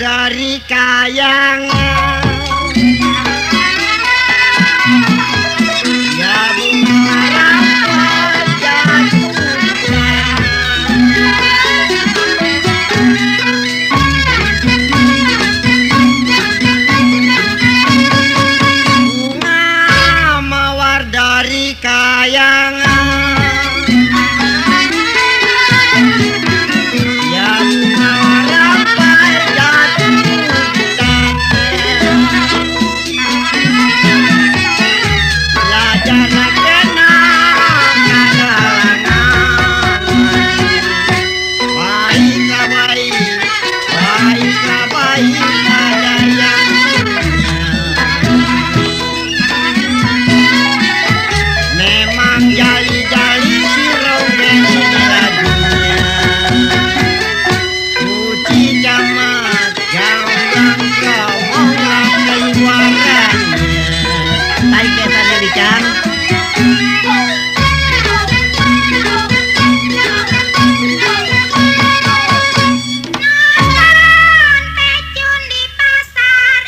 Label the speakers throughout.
Speaker 1: dari kayangan ya bunga jatuh bunga mawar dari kayangan ya bunga rapai jatuh jarak kenang kalangan baiklah baik ada yang memang jali-jali si ronggeng lagunya puji camat gamblang kau mau keluarannya tarik kesannya bican
Speaker 2: Pecun di pasar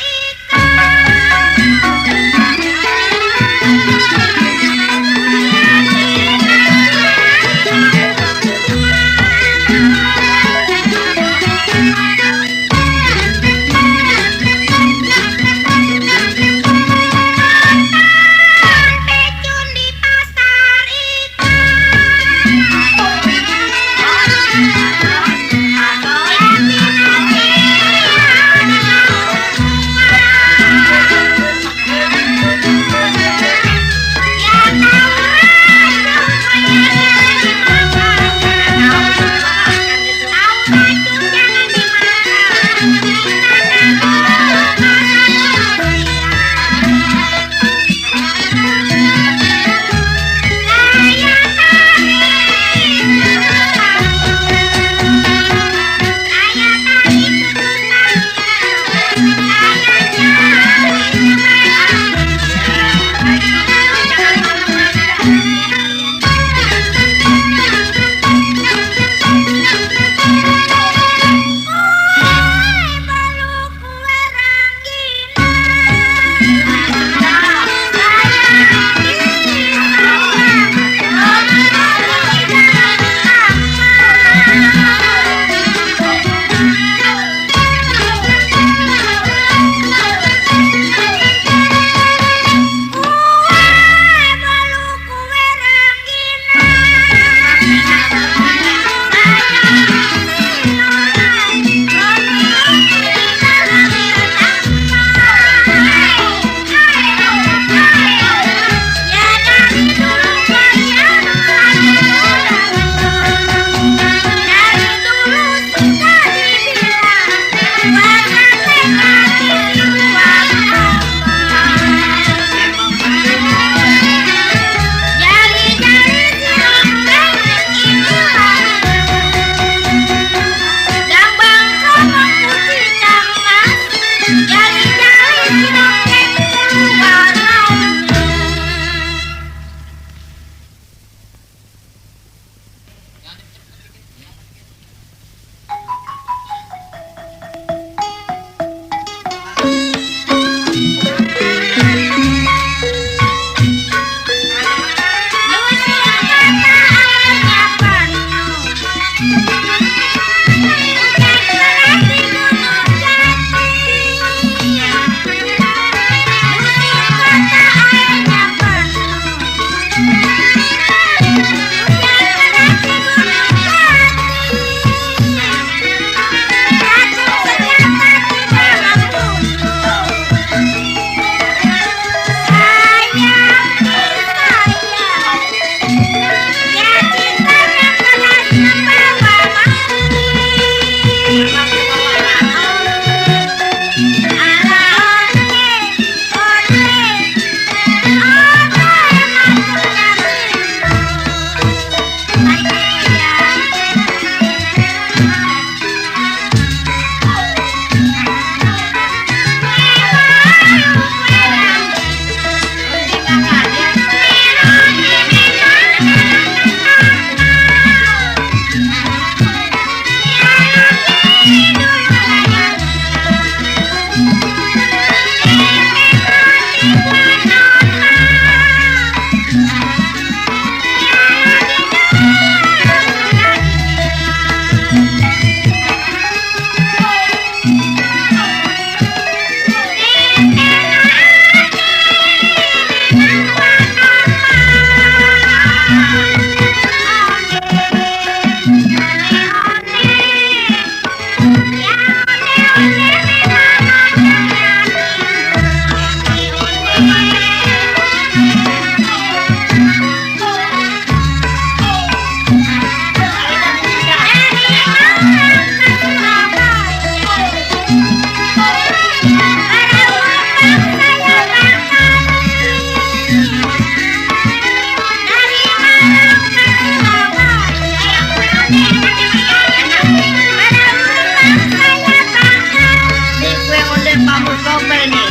Speaker 1: topengnya.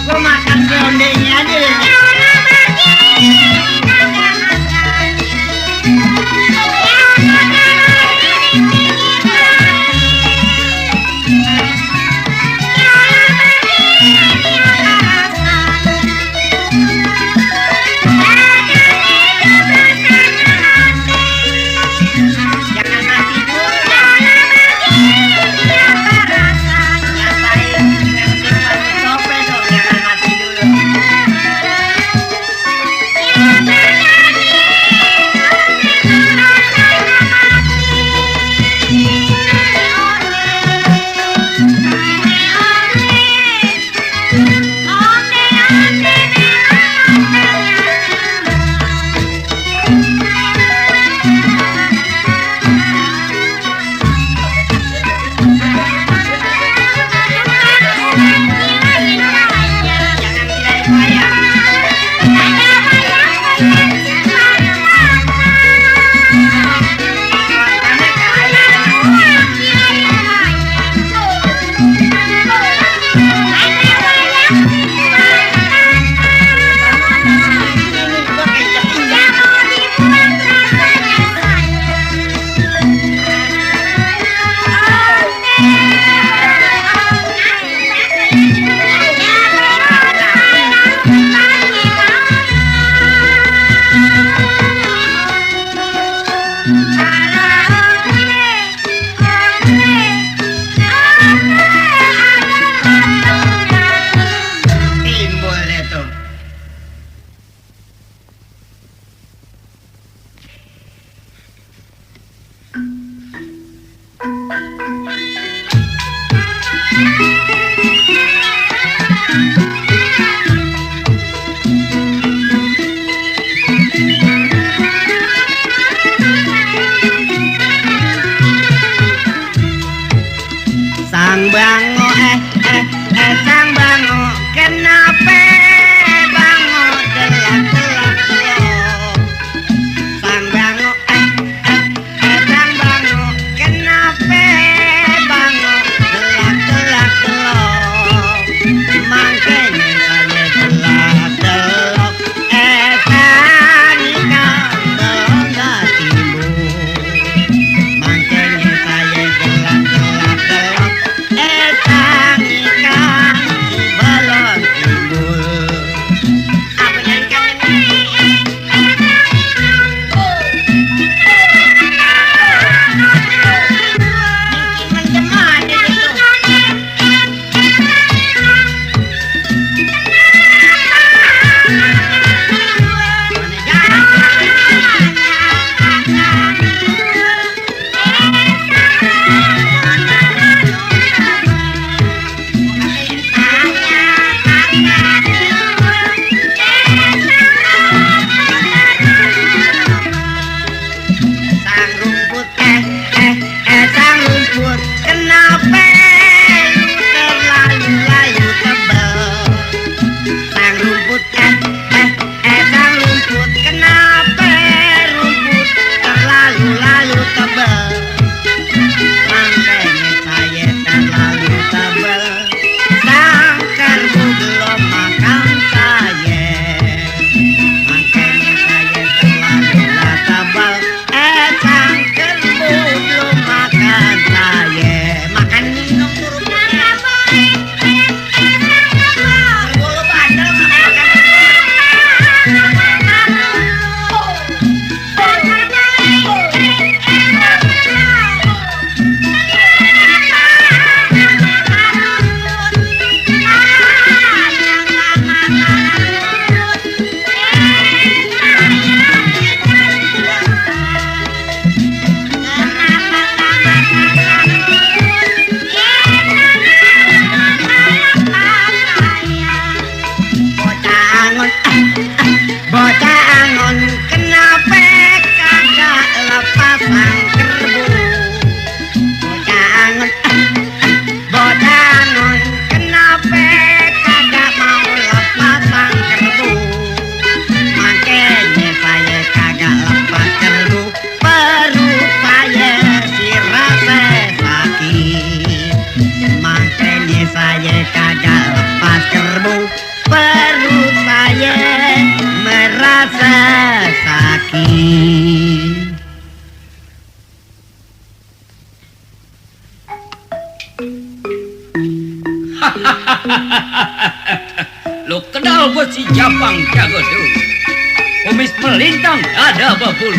Speaker 1: Gua makan serundengnya aja deh. Jangan mati dulu. Nyatain serundeng topeng dong, jangan mati dulu. Jangan kirain wayang. Suasana kayak ini gua kejek injak. Timbul deh tuh. Sang bango sang bango kenapa bango delak delak delok. Sang bango sang bango kenapa bango delak delak delok. Mangkene saya delak delok sanika belonga timbul. Mangkene saya delak delak delok sanika belon timbul. saya kagak lepas kerbu, perut saya merasa sakit.
Speaker 2: Lo kenal gue si Jambang jago dulu. Kumis melintang ada babul.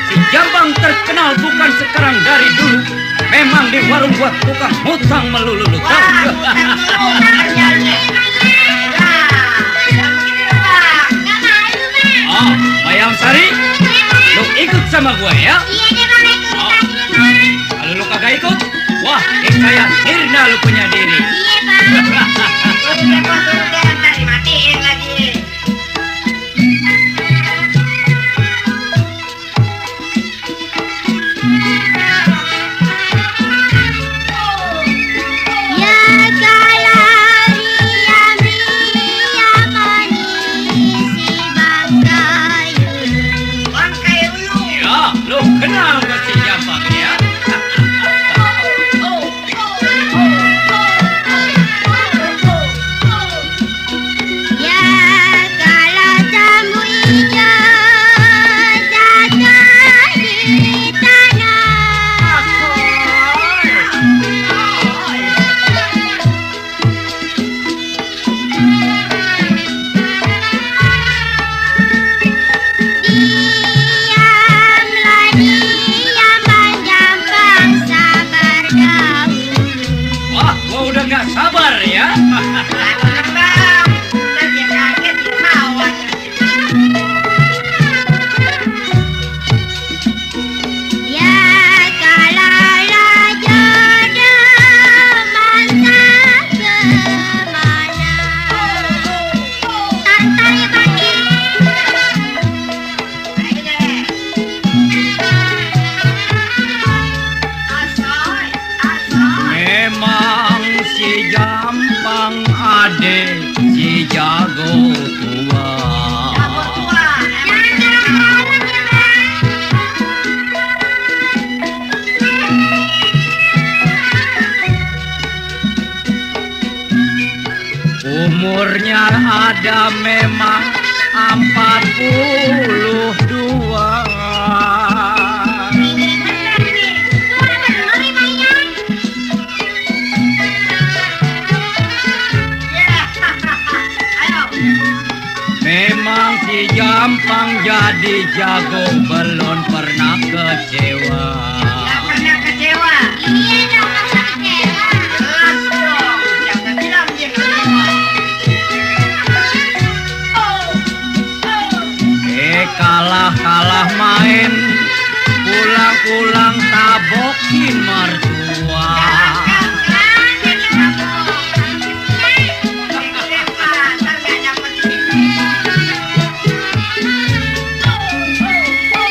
Speaker 2: Si Jambang terkenal bukan sekarang dari dulu. Memang di warung buat tukang hutang melulu lu tahu. Oh, Bayang Sari, lu ikut sama gue ya?
Speaker 3: Iya deh bang, ikut.
Speaker 2: Kalau lu kagak ikut, wah, saya sirna lu punya diri.
Speaker 3: Iya bang.
Speaker 1: Udah ntar dimatiin lagi.
Speaker 3: Ya kalau diam-diam manis si bang Gayul.
Speaker 1: Bang Kayulu.
Speaker 2: Ya, lu kenal gue si Jambang ya?
Speaker 3: Ya kalau jambu hijau jatuh di tanah. Diamlah diam bang Jambang, sabar dahulu.
Speaker 2: Wah, gua udah gak sabar ya.
Speaker 1: Sabar bang, ntar dia kaget dia mawar.
Speaker 3: Ya kalau jodoh mantap kemana. Santai ya pagi.
Speaker 1: Asoy, asoy.
Speaker 2: Memang si Jambang ade si jago tua.
Speaker 1: Jago tua.
Speaker 3: Jangan galak ya bang.
Speaker 2: Umurnya ada memang 42.
Speaker 3: Ini bener nih. Suara bener nih Bayan.
Speaker 1: Ya. Ayo.
Speaker 2: Memang si Jambang jadi jago belum pernah kecewa.
Speaker 1: Jangan pernah kecewa.
Speaker 3: Iya dong masa kecewa.
Speaker 1: Jelas dong. Jangan bilang dia kecewa.
Speaker 2: Kalah main, pulang tabokin mertua.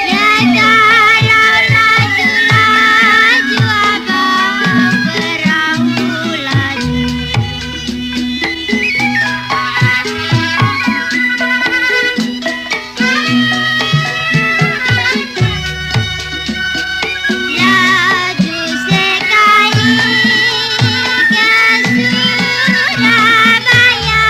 Speaker 3: Ya kalau laju-laju abang perahu laju. Laju sekali ke Surabaya.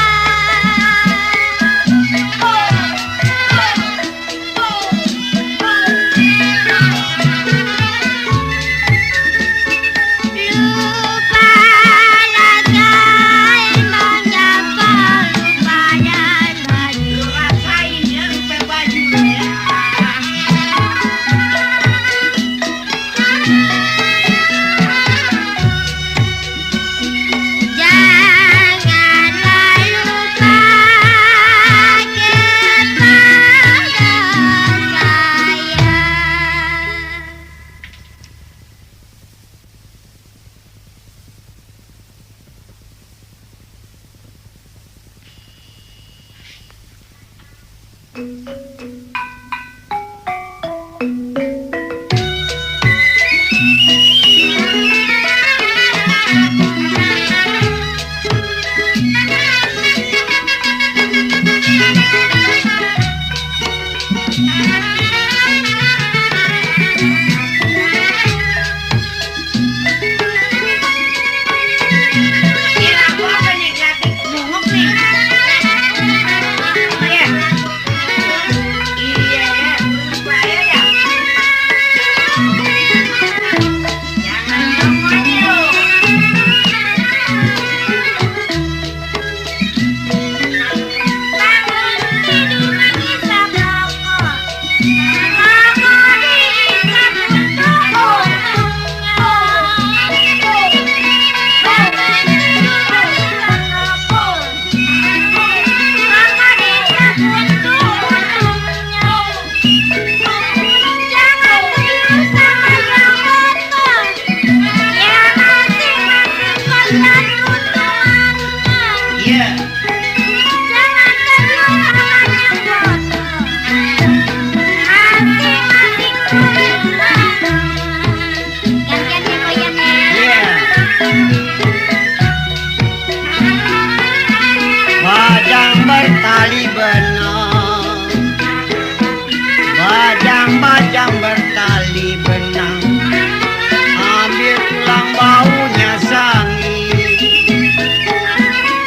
Speaker 3: Lupa lagai Bang Jambang, lupa dan baju.
Speaker 1: Rasain ya, lupa baju ya.
Speaker 3: Janganlah lupa kepada saya.
Speaker 1: Kira berkali benang, bajang-bajang berkali benang, ambil tulang baunya sangi,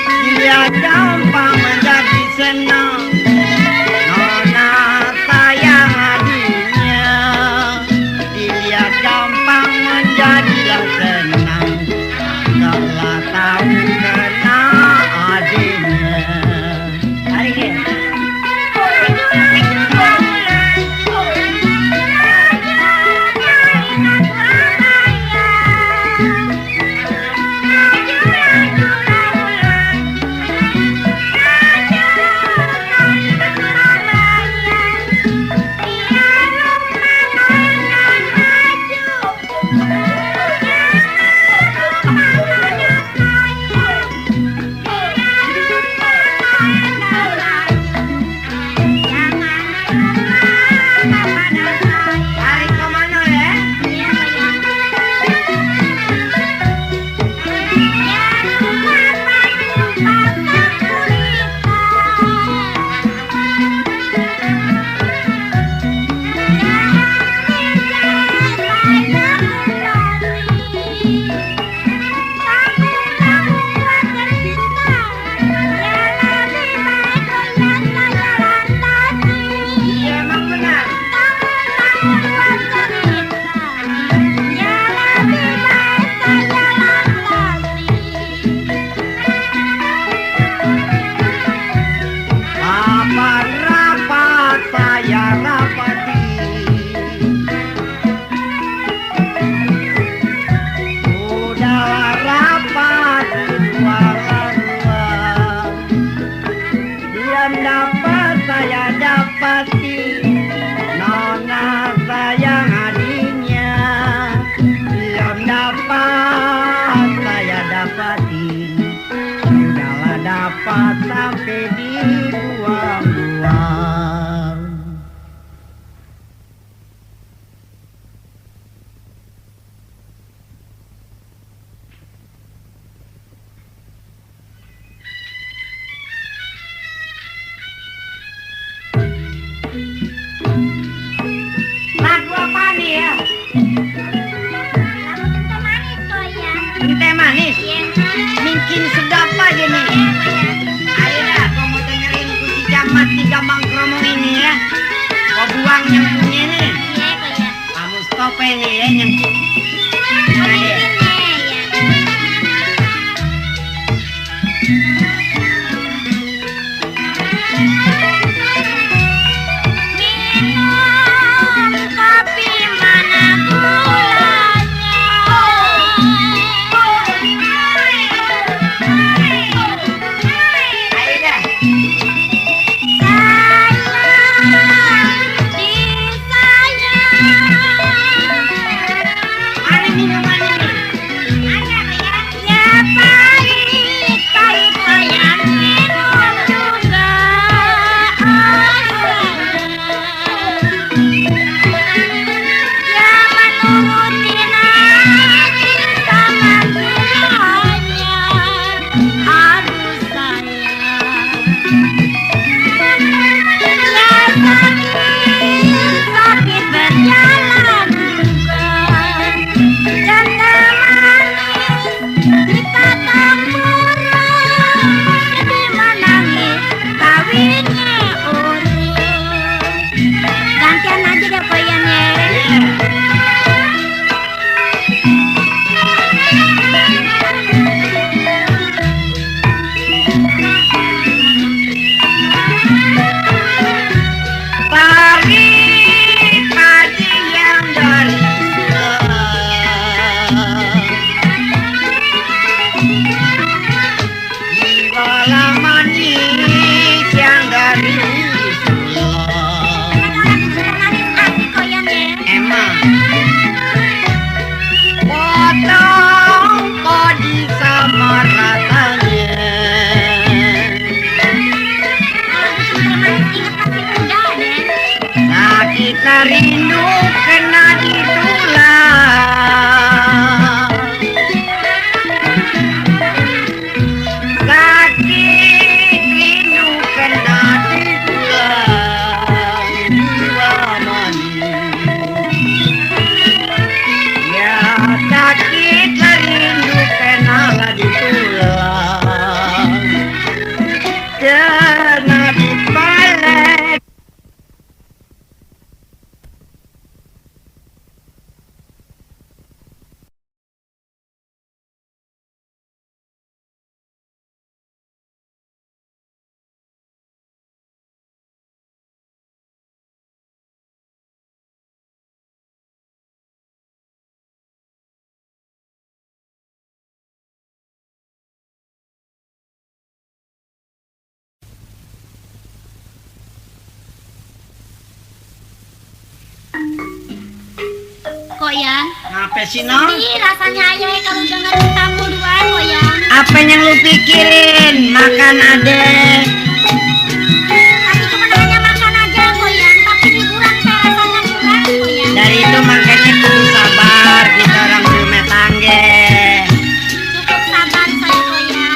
Speaker 1: dilihat gampang menjadi senang. Nona sayang adiknya, dilihat gampang menjadilah senang. Kalau tahu kena adiknya. Tarik dia. Tarik kemana ya? Iya emang benar. Rapat rapat saya rapati, udah rapat dua ruang, diam dapat saya dapati, nona sayang adiknya, diam dapat saya dapati, udahlah dapat sampai dibuang-buang. Lagu apa nih ya? Teh manis. Mungkin sedap aja nih. Ayo dah, gua mau dengerin Kusi Jamat di Gambang Kromo ini ya. Gua buang yang punya nih. Kamu stop ini ya yang. Mana dia? Ayo dah.
Speaker 3: Sayang, disayang. Koyan.
Speaker 1: Ngapa sih, no?
Speaker 3: Sedih rasanya ayah kalau dengerin tamu dua Koyan.
Speaker 1: Apa yang lu pikirin? Makan adek.
Speaker 3: Tapi cuma hanya makan aja Koyan. Tapi hiburan teh rasanya kurang Koyan.
Speaker 1: Dari itu makanya kudu sabar kita orang rumah tangga.
Speaker 3: Cukup sabar saya Koyan.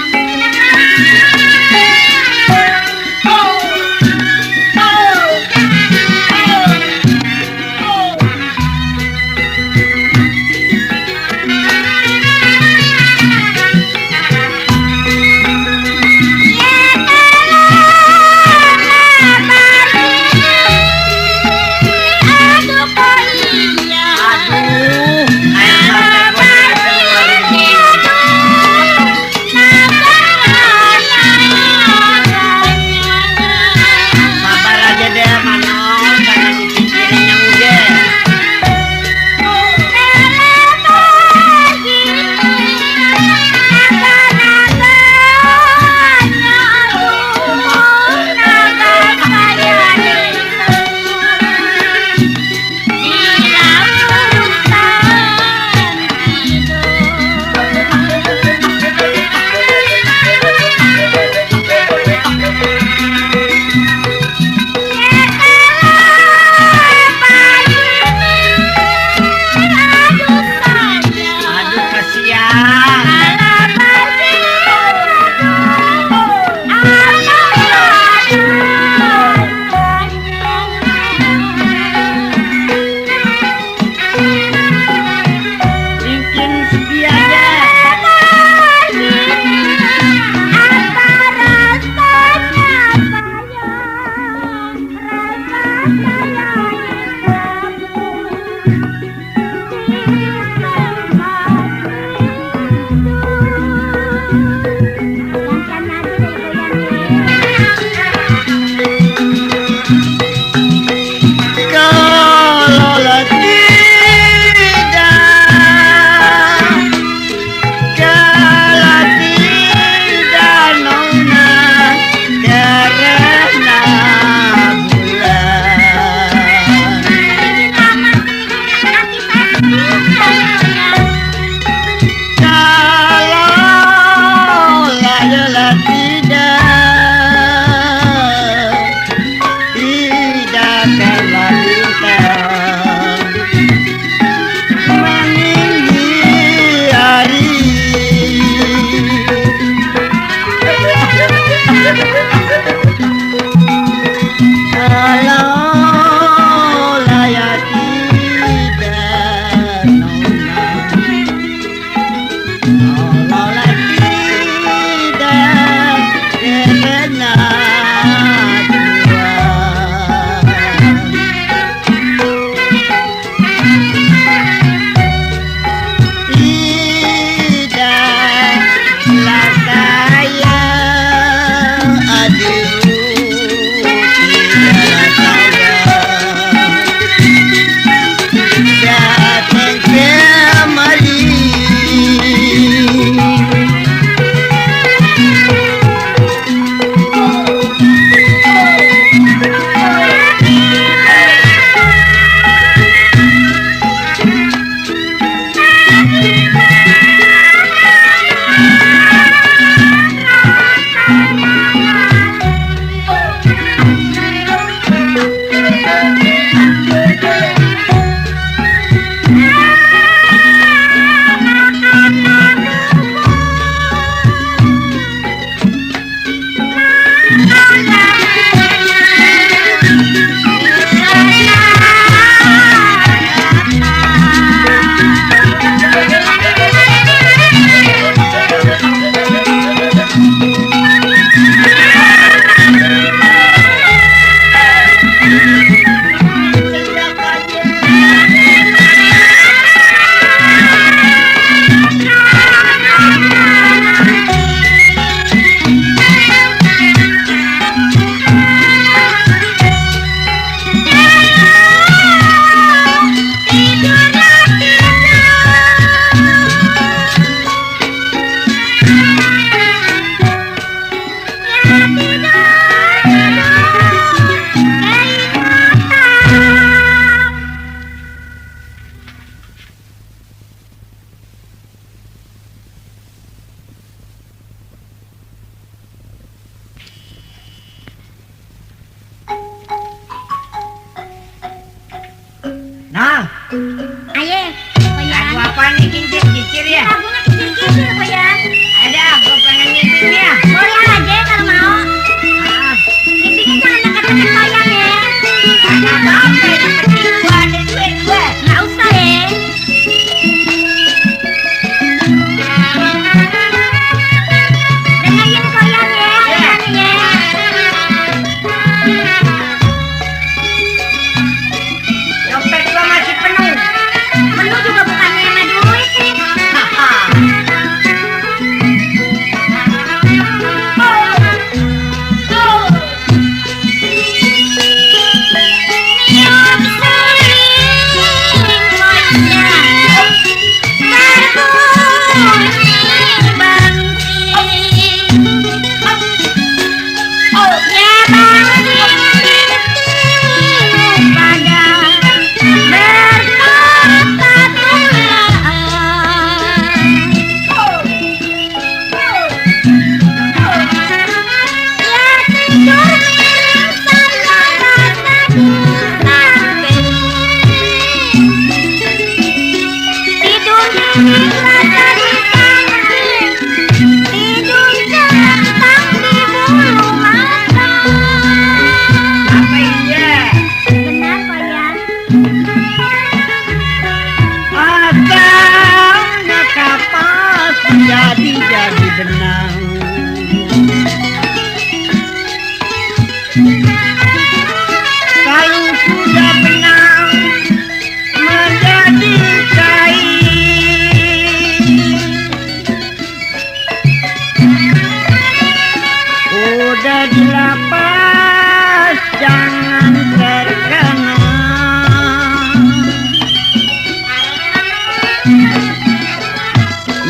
Speaker 1: ada di lapas jangan terkenal.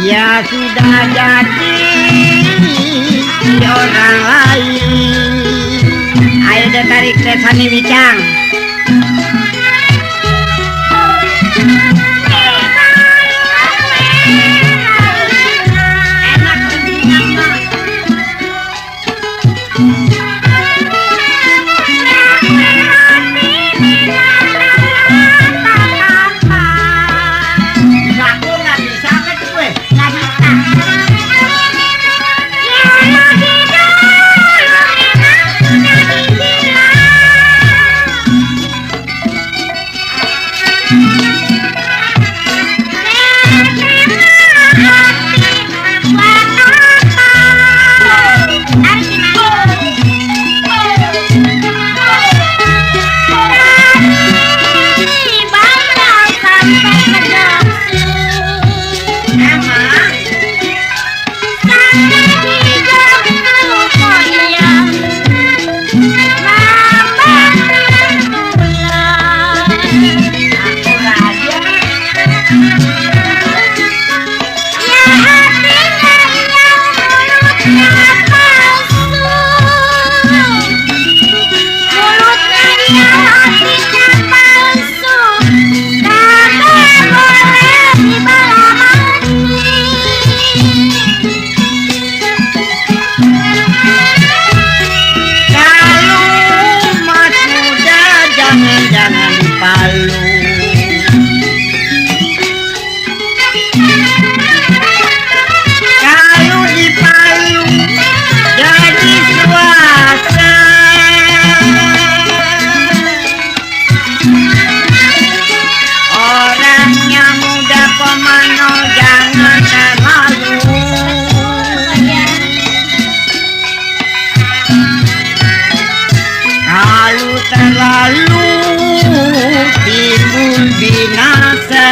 Speaker 1: Ya sudah jadi di orang lain. Ayo deh tarik Sani Wicang. Terlalu timbul binasa.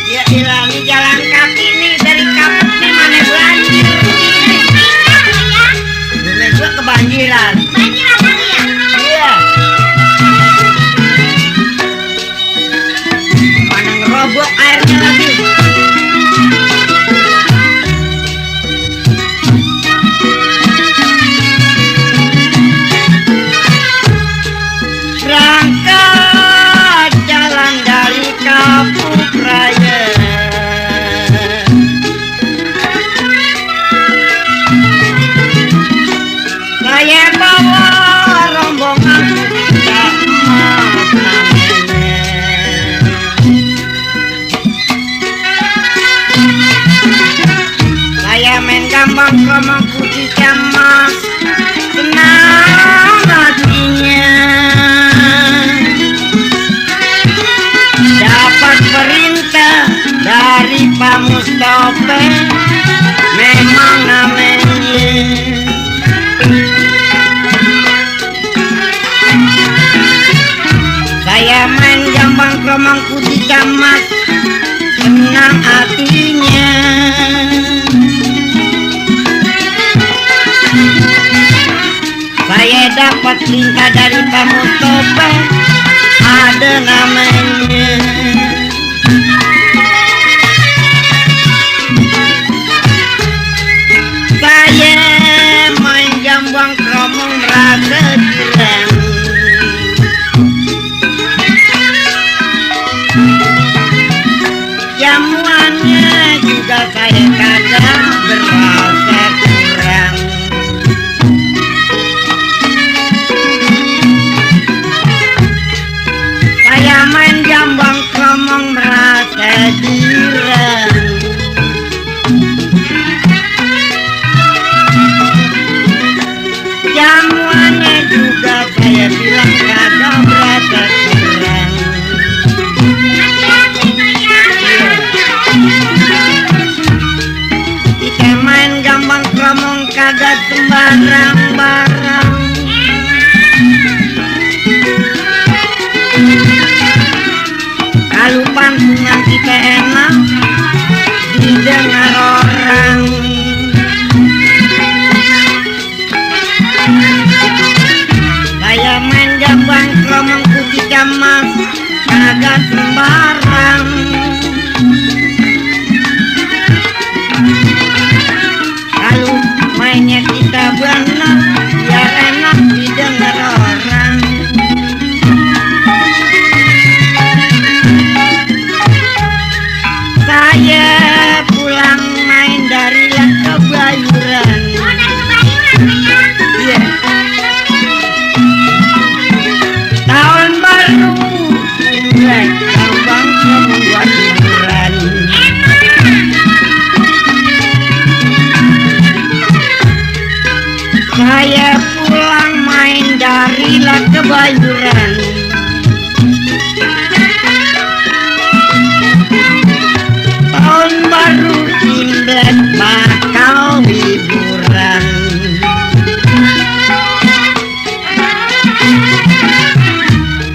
Speaker 1: Ya ilah, ini jalan kaki nih dari kampung nih mana banjir. Rumah gua kebanjiran. Bobok airnya lagi. Berangkat jalan dari Kapuk Raya. Saya bawa rombongan tak Gambang kromong putih camas senang hatinya dapat perintah dari Pak Mustope memang namanya. Saya main gambang kromong putih camas senang hatinya. Saya dapat perintah dari Pak Mustope ada namanya. Saya main gambang kromong merasa girang. Jamuannya juga saya kagak berasa kurang. Saya main gambang kromong merasa girang. Jamuannya juga saya bilang kagak berasa kurang. Kita main gambang kromong kagak sembarang-barang. Kalau pantun kita enak didengar orang. Saya main jambang kromong putih jamas kagak sembarang. Kalau mainnya kita benar biar enak didengar orang. Saya pulang main dari Kebayuran.
Speaker 3: Oh, dari Kebayuran ya.
Speaker 1: Iya. Tahun baru Imlek abang membuat hiburan. Saya pulang main dari Kebayuran. Tahun baru Imlek bakal hiburan.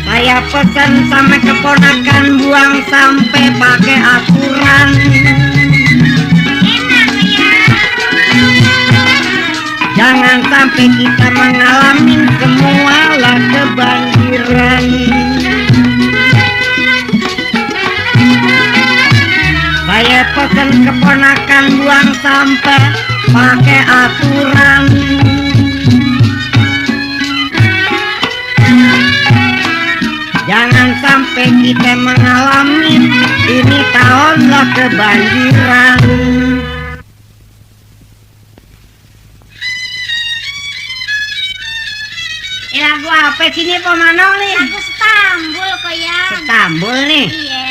Speaker 1: Saya pesan sama keponakan buang sampai pakai aturan. Jangan sampai kita mengalami semua lah kebanjiran. Saya pesan keponakan buang sampah pakai aturan. Jangan sampai kita mengalami ini tahun lah kebanjiran. Lagu apa sini pemanong nih?
Speaker 3: Lagu Stambul kok ya.
Speaker 1: Stambul nih.
Speaker 3: Iya.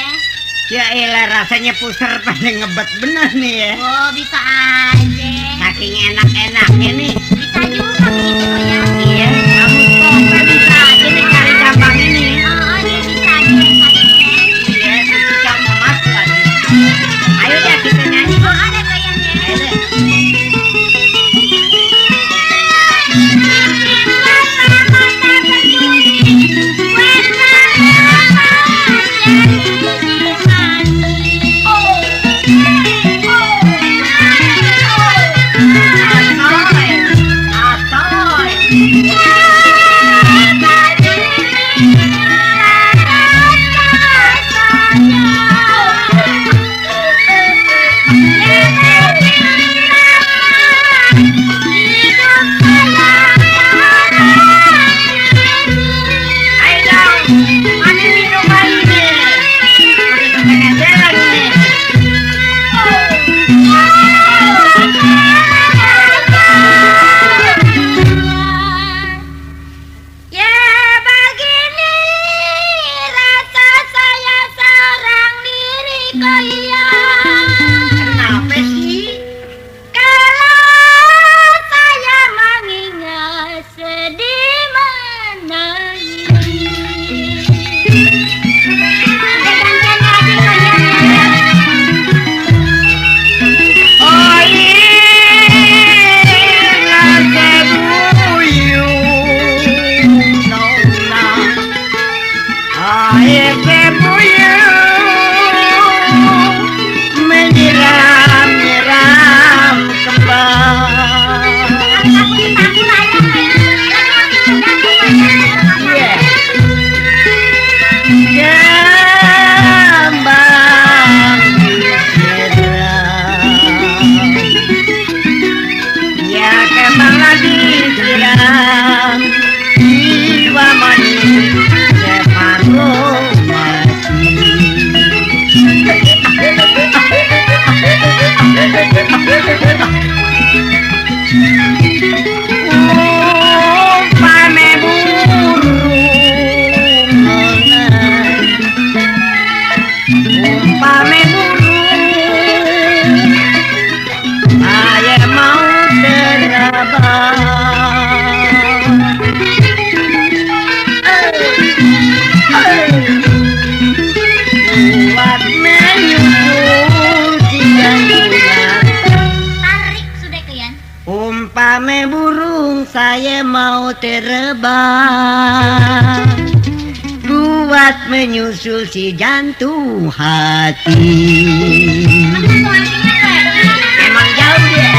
Speaker 1: Ya elah rasanya puser pada ngebet bener nih ya.
Speaker 3: Oh, bisa aja.
Speaker 1: Saking enak-enaknya nih.
Speaker 3: Bisa juga begitu kok ya.
Speaker 1: Iya, kamu kok nggak bisa aja nih cari cabang ini.
Speaker 3: Oh, dia bisa aja sakitnya.
Speaker 1: Iya, itu campur mas lagi. Ayo deh kita nyanyi.
Speaker 3: Oh, ada goyangnya.
Speaker 1: Ayo deh. Umpame burung saya mau terbang buat menyusul si jantung hati. Emang jauh dia.